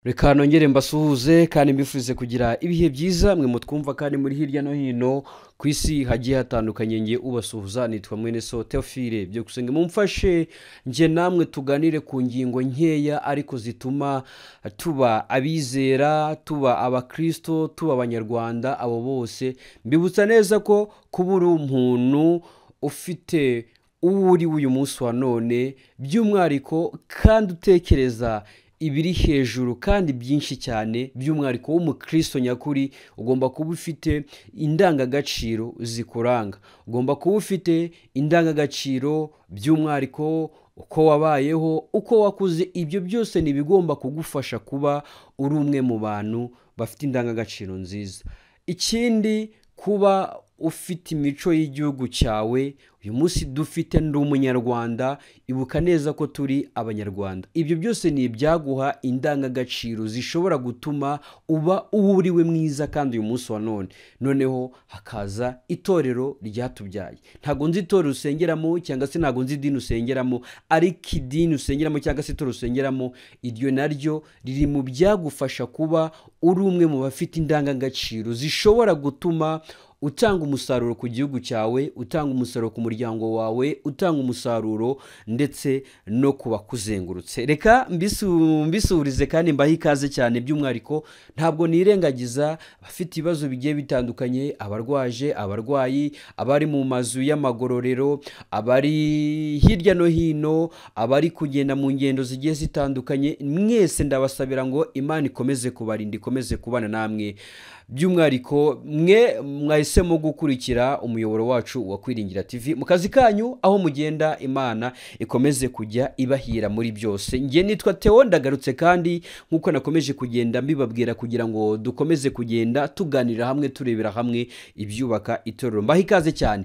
Reka nongere mbasuhuze kandi mbifurize kugira ibihe byiza mwe mutwumva kandi muri hirya no hino ku isi hagiye hatandukanye. Nge ubasuhuza nitwa mwene so Theophile Byukusenge. Mumfashe nge namwe tuganire ku ngingo nkeya ariko zituma tuba abizera, tuba abakristo, tuba abanyarwanda. Abo bose mbibutsa neza ko kuba uri umuntu ufite uwo uri uyu munsi wa none by'umwihariko kandi utekereza ibiri hejuru kandi byinshi cyane, by'umwihariko w'umukristo nyakuri, ugomba kuba ufite indangagaciro zikuranga, ugomba kuba ufite indangagaciro by'umwihariko uko wabayeho, uko wakuze. Ibyo byose ni ibigomba kugufasha kuba uri umwe mu bantu bafite indangagaciro nziza. Ikindi, kuba ufite imico y'igihugu cyawe. Uyu munsi dufite ndi umunyarwanda, ibuka neza ko turi abanyarwanda. Ibyo byose ni ibyaguha indangagaciro zishobora gutuma uba uwo uriwe mwiza kandi uyu munsi wa none. Noneho hakaza itorero ryatubyaye. Ntabwo nzi itorero usengeramo cyangwa se ntabwo nzi idini usengeramo, ariko idini usengeramo cyangwa se itorero usengeramo, iryo naryo riri mu byagufasha kuba uri umwe mu bafite indangagaciro zishobora gutuma utanga umusaruro ku gihugu cyawe, utanga umusaruro ku muryango wawe, utanga umusaruro ndetse no ku bakuzengurutse. Reka mbisuhurize kandi mbahe ikaze cyane. By'umwihariko ntabwo nirengagiza abafite ibibazo bigiye bitandukanye, abarwaje, abarwayi, abari mu mazu y'amagororero, abari hirya no hino, abari kugenda mu ngendo zigiye zitandukanye. Mwese ndabasabira ngo Imana ikomeze kubarinda, ikomeze kubana namwe. By'umwihariko mwe mwahisemo gukurikira umuyoboro wacu wa Kwiringira TV mu kazi kanyu, aho mugenda, Imana ikomeze kujya ibahira muri byose. Njye nitwa Theo, ndagarutse kandi nk'uko nakomeje kugenda mbibabwira kugira ngo dukomeze kugenda tuganira hamwe, turebera hamwe ibyubaka itorero. Mbaha ikaze cyane.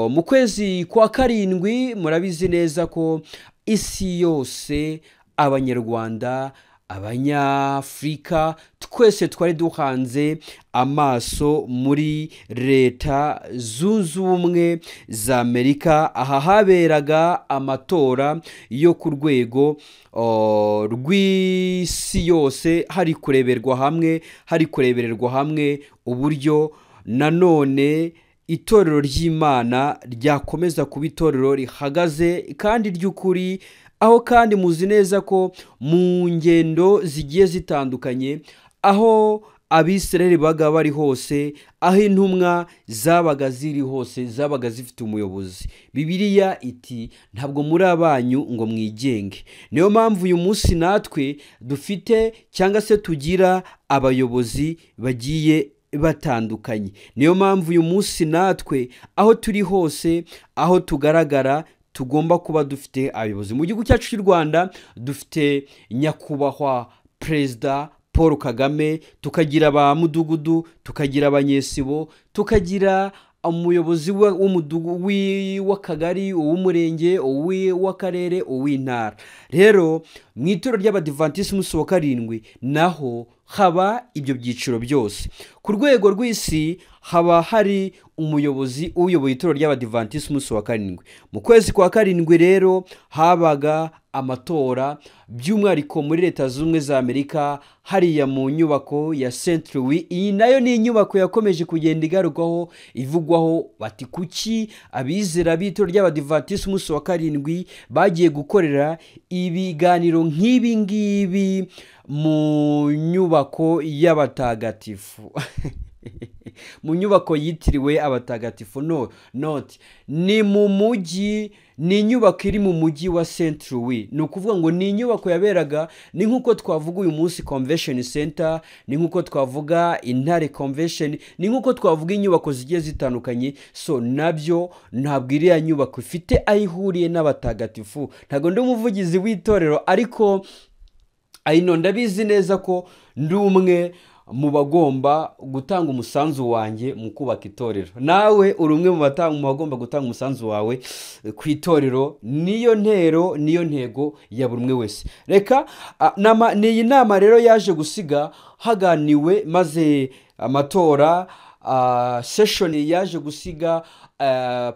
Mu kwezi kwa karindwi murabizi neza ko isi yose, abanyarwanda, abanyafurika twese twari duhanze amaso muri Leta Zunze Ubumwe za Amerika, aha haberaga amatora yo ku rwego rw'isi yose, hari kureberwa hamwe uburyo nanone itorero ry'Imana ryakomeza kuba itorero rihagaze kandi ry'ukuri. Aho kandi muzi neza ko mu ngendo zigiye zitandukanye, aho Abisirayeli baga bari hose, aho intumwa zabaga ziri hose, zabaga zifite umuyobozi. Bibiliya iti: "Ntabwo muri abanyu ngo mwigenge." Niyo mpamvu uyu munsi natwe dufite cyangwa se tugira abayobozi bagiye batandukanye. Niyo mpamvu uyu munsi natwe aho turi hose, aho tugaragara, tugomba kuba dufite abayobozi. Mu gihugu cyacu cy'u Rwanda dufite Nyakubahwa Perezida Paul Kagame, tukagira ba mudugudu, tukagira abanyesibo, tukagira umuyobozi w'umudugudu, w'akagari, uw'umurenge, uw'akarere, uw'intara. Rero mu itorero ry'Abadivantisiti umunsi wa karindwi naho haba ibyo byiciro byose. Ku rwego rw'isi haba hari umuyobozi uyoboye itorero ry'Abadivantisiti umunsi wa karindwi. Mu kwezi kwa karindwi rero habaga amatora, by'umwihariko muri Leta Zunze Ubumwe za Amerika, hariya mu nyubako ya St Louis. Iyi nayo ni inyubako yakomeje kugenda igarukwaho, ivugwaho, bati: "Kuki abizera b'itorero ry'Abadivantisiti umunsi wa karindwi bagiye gukorera ibiganiro nk'ibi ngibi mu nyubako y'abatagatifu, mu nyubako yitiriwe abatagatifu?" No not ni mu mujyi, ni inyubako iri mu mujyi wa St Louis. Ni ukuvuga ngo ni inyubako yaberaga, ni nk'uko twavuga uyu munsi Convention Center, ni nk'uko twavuga Intare Convention, ni nk'uko twavuga inyubako zigiye zitandukanye. So nabyo ntabwo iriya nyubako ifite aho ihuriye n'abatagatifu. Ntabwo ndi umuvugizi w'itorero, ariko ayino ndabizi neza ko ndi umwe mu bagomba gutanga umusanzu wanjye mu kubaka itorero. Nawe uri umwe mu bagomba gutanga umusanzu wawe ku itorero. Niyo ntero, niyo ntego ya buri umwe wese. Reka ni iyi nama rero yaje gusiga haganiwe maze amatora. Session yaje gusiga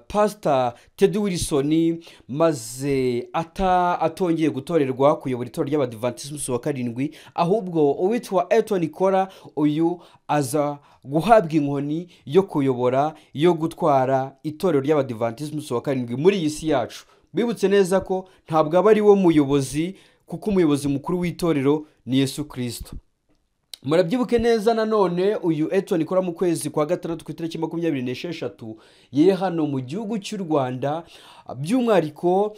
Pastor Ted Wilson maze atongeye gutorerwa kuyobora itorero ry'Abadivantisiti umunsi wa karindwi, ahubwo uwitwa Elton Kola uyu aza guhabwa inkoni yo kuyobora, yo gutwara itorero ry'Abadivantisiti umunsi wa karindwi muri iyi si yacu. Bibutse neza ko ntabwo aba ari we muyobozi, kuko umuyobozi mukuru w'itorero ni Yesu Kristo. Murabyibuke neza nanone uyu Elton Kola mu kwezi kwa gatandatu ku itariki 26 yari hano mu gihugu cy'u Rwanda, by'umwihariko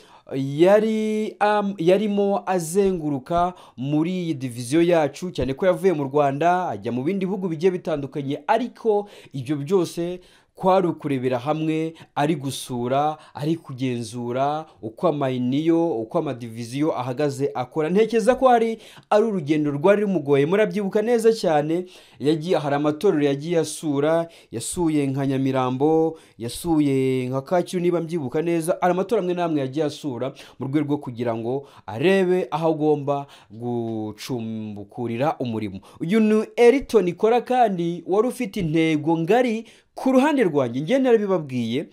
yarimo azenguruka muri iyi diviziyo yacu, cyane ko yavuye mu Rwanda ajya mu bindi bihugu bigiye bitandukanye, ariko ibyo byose kwari ukurebera hamwe, ari gusura, ari kugenzura uko amayiniyo, uko amadiviziyo ahagaze akora. Ntekereza ko hari ari urugendo rwari rumugoye. Murabyibuka neza cyane, yagiye hari amatorero yagiye asura, yasuye nka Nyamirambo, yasuye nka Kacyiru niba mbyibuka neza, hari amatorero amwe n'amwe yagiye asura mu rwego rwo kugira ngo arebe aho agomba gucumbukurira umurimo. Uyu ni Elton Kola kandi wari ufite intego ngari. Ku ruhande rwanjye njye narabibabwiye,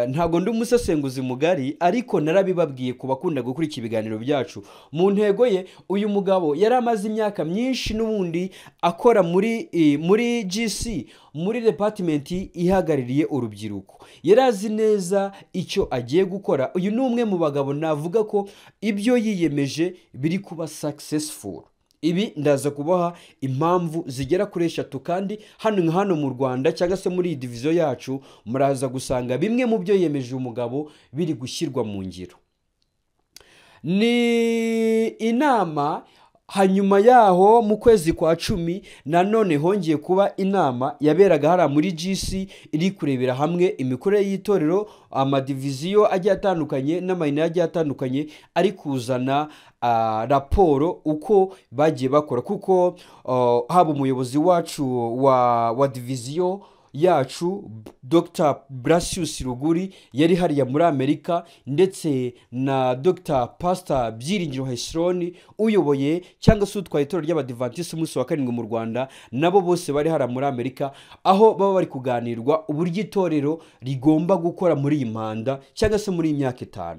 ntabwo ndi umusesenguzi mugari, ariko narabibabwiye ku bakunda gukurikira ibiganiro byacu. Mu ntego ye uyu mugabo yari amaze imyaka myinshi n'ubundi akora muri GC, muri department ihagarariye urubyiruko. Yari azi neza icyo agiye gukora. Uyu ni umwe mu bagabo navuga ko ibyo yiyemeje biri kuba successful. Ibi ndaza kubaha impamvu zigera kuri 3, kandi hano nka hano mu Rwanda cyangwa se muri iyi diviziyo yacu muraza gusanga bimwe mu byo yemeje umugabo biri gushyirwa mu ngiro. Ni inama hanyuma yaho mu kwezi kwa 10 nanone hongeye kuba inama yaberaga hariya muri GC iri kurebera hamwe imikorere y'itorero, amadiviziyo agiye atandukanye n'amayina agiye atandukanye, ari kuzana raporo uko bagiye bakora, kuko haba umuyobozi wacu wa diviziyo yacu Dr. Brasius Ruguri yari hariya muri Amerika, ndetse na Dr. Pastor Byiringiro Hesron uyoboye cyangwa se utwaye itorero ry'Abadivantisiti umunsi wa karindwi mu Rwanda, nabo bose bari hariya muri Amerika, aho baba bari kuganirwa uburyo itorero rigomba gukora muri iyi manda cyangwa se muri iyi myaka 5.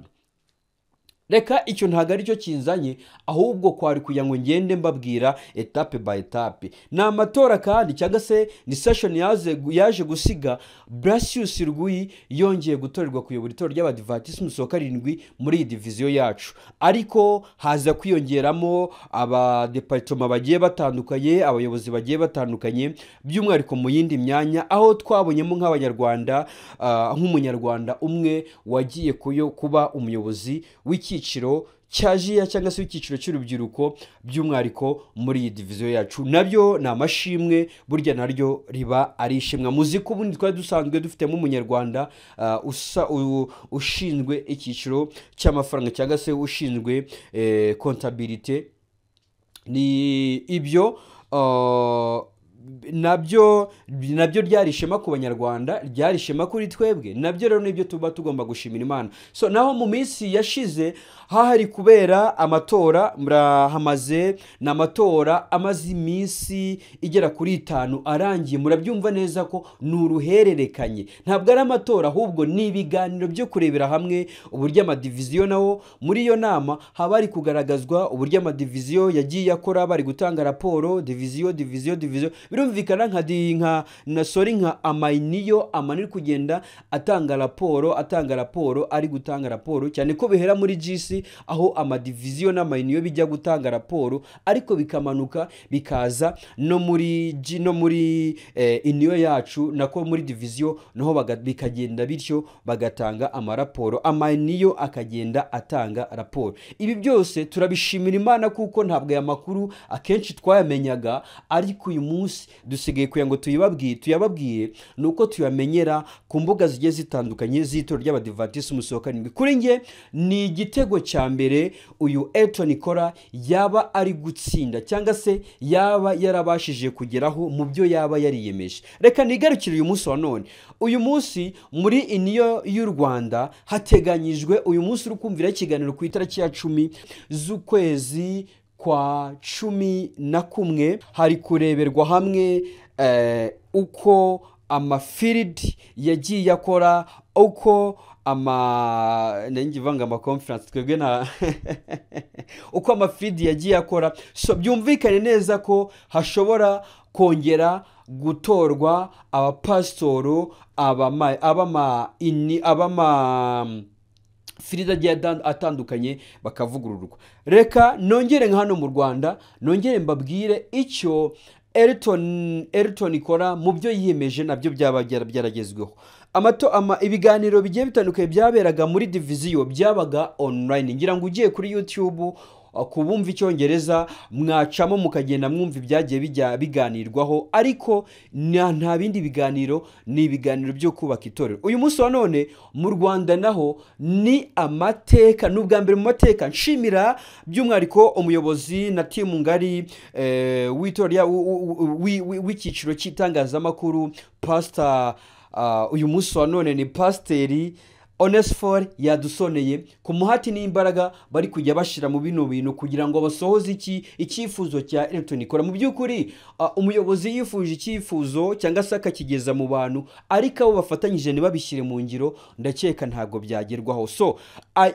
Reka icyo ntago ari cyo kinzanye, ahubwo kwari kugira ngo ngende mbabwira etape by etape. Ni amatora kandi cyangwa se ni session yaje gusiga Brasius Rugui yongeye gutorerwa kuyobora itorero ry'Abadivantisiti umunsi wa karindwi muri iyi diviziyo yacu, ariko haza kwiyongeramo abadepartoma bagiye batandukanye, abayobozi bagiye batandukanye, by'umwihariko mu yindi myanya, aho twabonyemo nk'Abanyarwanda, nk'umunyarwanda umwe wagiye kuba umuyobozi w'iki cyiciro cya jiya cyangwa se icyiciro cy'urubyiruko by'umwihariko muri iyi diviziyo yacu. Nabyo ni amashimwe, burya naryo riba ari ishimwa. Muzi ko ubundi twari dusanzwe dufitemo umunyarwanda ushinzwe icyiciro cy'amafaranga cyangwa se ushinzwe kontabilite. Ni ibyo nabyo ryari ishema ku Banyarwanda, ryari ishema kuri twebwe, nabyo rero nibyo tuba tugomba gushimira Imana. So naho mu minsi yashize hahari kubera amatora, murahamaze na amatora amaze iminsi igera kuri 5 arangiye. Murabyumva neza ko ni uruhererekanye, ntabwo ari amatora ahubwo ni ibiganiro byo kurebera hamwe uburyo amadiviziyo, nawo muri iyo nama haba hari kugaragazwa uburyo amadiviziyo yagiye akora, bari gutanga raporo diviziyo diviziyo diviziyo. Birumvikana nka na sori nka amayiniyo amaniri kugenda atanga raporo ari gutanga raporo, cyane ko bihera muri GC aho amadiviziyo n'amayiniyo bijya gutanga raporo, ariko bikamanuka bikaza no muri G, no muri iniyo yacu nako muri diviziyo naho bikagenda bityo bagatanga amaraporo, amayiniyo akagenda atanga raporo. Ibi byose turabishimira Imana kuko ntabwo aya makuru akenshi twayamenyaga, ariko uyu munsi dusigaye kugira ngo tuyababwiye nuko tuyamenyera ku mbuga zigiye zitandukanye z'itorero ry'Abadivantisiti umunsi wa karindwi. Kuri nge ni igitego cya mbere uyu Elton Kola yaba ari gutsinda cyangwa se yaba yarabashije kugeraho mu byo yaba yariyemeje. Reka nigarukire uyu munsi wa none. Uyu munsi muri iniyo y'u Rwanda hateganyijwe uyu munsi uri kumvira ikiganiro ku itariki ya 10 z'ukwezi kwa 11 hari kureberwa hamwe uko Amafield yagiye akora, uko ama ngiye ama conference twebwe na uko amafield yagiye akora. So byumvikane neza ko hashobora kongera gutorwa abapasitoro abama field agiye atandukanye bakavugururwa. Reka nongere nka hano mu Rwanda nongere mbabwire icyo Elton ikora mu byo yiyemeje nabyo byaba byaragezweho. Ibiganiro bigiye bitandukanye byaberaga muri diviziyo byabaga online. Ngira ngo ugiye kuri YouTube kubumva icyongereza mwacamo mukagenda mwumva ibyagiye biganirwaho, ariko nta bindi biganiro, ni ibiganiro byo kubaka itorero. Uyu munsi wa none mu Rwanda naho ni amateka, n'ubwa mbere mu mateka. Nshimira by'umwihariko umuyobozi na timu ngari w'icyiciro cy'itangazamakuru Pastor, uyu munsi wa none ni Pasiteri Onesphore yadusoneye ku muhati n'imbaraga bari kujya bashira mu bino bintu kugira ngo basohoze iki icyifuzo cya Elton ikora. Mu by'ukuri umuyobozi yifuje icyifuzo cyangwa se akakigeza mu bantu, ariko abo bafatanyije ntibabishyire mu ngiro, ndakeka ntabwo byagerwaho. So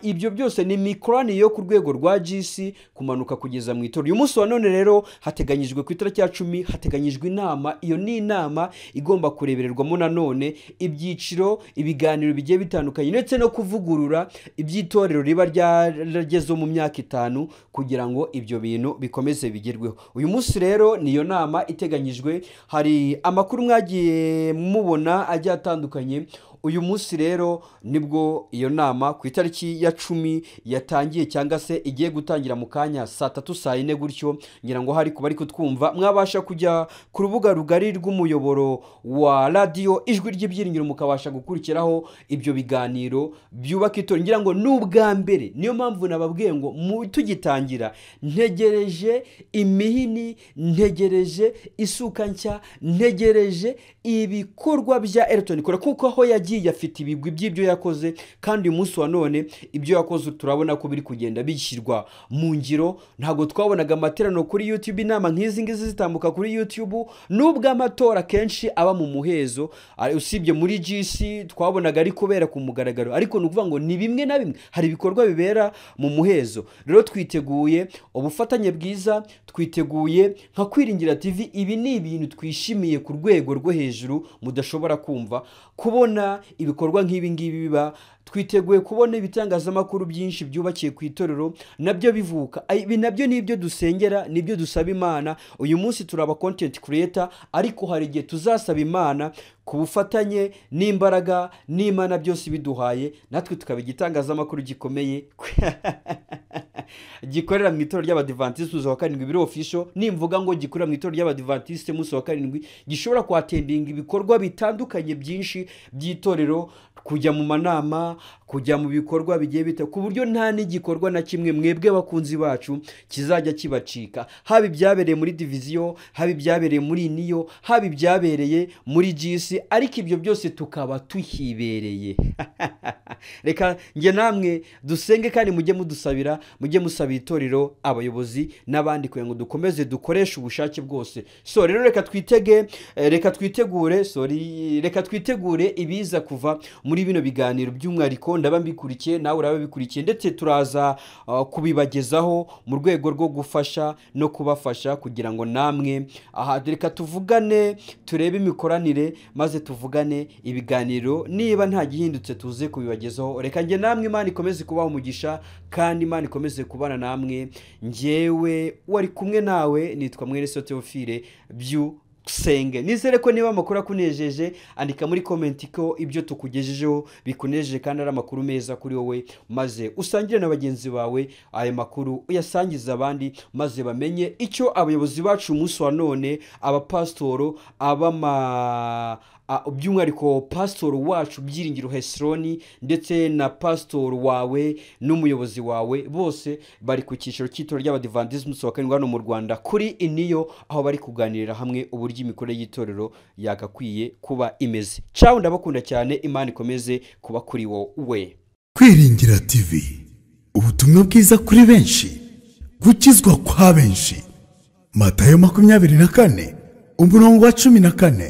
ibyo byose ni mikoranire yo ku rwego rwa GC kumanuka kugeza mu itorero. Uyu munsi wa none rero hateganyijwe ku itariki ya 10 hateganyijwe inama. Iyo ni inama igomba kurebererwamo nanone ibyiciro, ibiganiro bigiye bitandukanye, ndetse no kuvugurura iby'itorero riba ryaragezeho mu myaka 5 kugira ngo ibyo bintu bikomeze bigerweho. Uyu munsi rero niyo nama iteganyijwe. Hari amakuru mwagiye mubona agiye atandukanye. Uyu munsi rero nibwo iyo nama ku itariki ya 10 yatangiye cyangwa se igiye gutangira mu kanya saa 3 saa 4 gutyo. Ngira ngo hari kuba ari kutwumva mwabasha kujya ku rubuga rugari rw'umuyoboro wa radio Ijwi ry'Ibyiringiro mukabasha gukurikiraho ibyo biganiro byubaka itorero. Ngira ngo n'ubwa mbere, niyo mpamvu nababwiye ngo tugitangira ntegereje imihini, ntegereje isuka nshya, ntegereje ibikorwa bya Elton ikora, kuko aho yagiye afite ibigwi by'ibyo yakoze, kandi uyu munsi wa none ibyo yakoze turabona ko biri kugenda bishyirwa mu ngiro. Ntabwo twabonaga amaterano kuri YouTube, inama nk'izi ngizi zitambuka kuri YouTube, nubwo amatora kenshi aba mu muhezo, usibye muri GC twabonaga ari kubera ku mugaragaro, ariko ni ukuvuga ngo ni bimwe na bimwe hari ibikorwa bibera mu muhezo. Rero twiteguye ubufatanye bwiza, twiteguye nka Kwiringira TV. Ibi ni ibintu twishimiye ku rwego rwo hejuru mudashobora kumva, kubona ibikorwa nk'ibi ngibi biba. Twiteguye kubona ibitangazamakuru byinshi byubakiye ku itorero nabyo bivuka. Ibi nabyo nibyo dusengera, nibyo dusaba Imana. Uyu munsi turaba content creator, ariko hari igihe tuzasaba Imana ku bufatanye n'imbaraga n'Imana byose biduhaye, natwe tukaba igitangazamakuru gikomeye gikorera mu itorero ry'Abadiventiste umunsi wa 7 biro official. Nimvuga ngo gikorera mu itorero ry'Abadiventiste umunsi wa 7, gishobora kwatendinga ibikorwa bitandukanye byinshi by'itorero, kujya mu manama, kujya mu bikorwa bigiye bita, ku buryo nta n'igikorwa na kimwe mwebwe bakunzi bacu kizajya kibacika, haba ibyabereye muri diviziyo, haba ibyabereye muri niyo, haba ibyabereye muri GC, ariko ibyo byose tukaba tuhibereye. Reka nge namwe dusenge kandi mujye mudusabira, mujye musabira itorero, abayobozi n'abandi kugira ngo dukomeze dukoreshe ubushake bwose. So rero reka twitege, reka twitegure, sorry, reka twitegure ibiza kuva muri bino biganiro by'umwihariko. Ndaba mbikurikiye, nawe uraba bikurikiye, ndetse turaza kubibagezaho mu rwego rwo gufasha no kubafasha kugira ngo namwe aha reka tuvugane, turebe imikoranire, maze tuvugane ibiganiro, niba nta gihindutse tuze kubibagezaho. Reka nge namwe Imana ikomeze kubaha umugisha, kandi Imana ikomeze kubana namwe. Njyewe wari kumwe nawe nitwa Mwene So Theophile Byukusenge. Nizere ko niba amakuru akunejeje, andika muri comment ko ibyo tukugejejeho bikunejeje kandi ari amakuru meza kuri wowe, maze usangire na bagenzi bawe ayo makuru, uyasangize abandi, maze bamenye icyo abayobozi bacu umunsi wa none, abapasitoro, by'umwihariko pasitoro wacu Byiringiro Hesironi, ndetse na pasitoro wawe n'umuyobozi wawe, bose bari ku cyiciro cy'itorero ry'Abadiventiste umunsi wa 7 hano mu Rwanda kuri iniyo, aho bari kuganirira hamwe uburyo imikorere y'itorero yagakwiye kuba imeze. Ciao, ndabakunda cyane, Imana ikomeze kuba kuri wowe. Kwiringira TV, ubutumwa bwiza kuri benshi, gukizwa kwa benshi. Matayo 24 umurongo wa 14.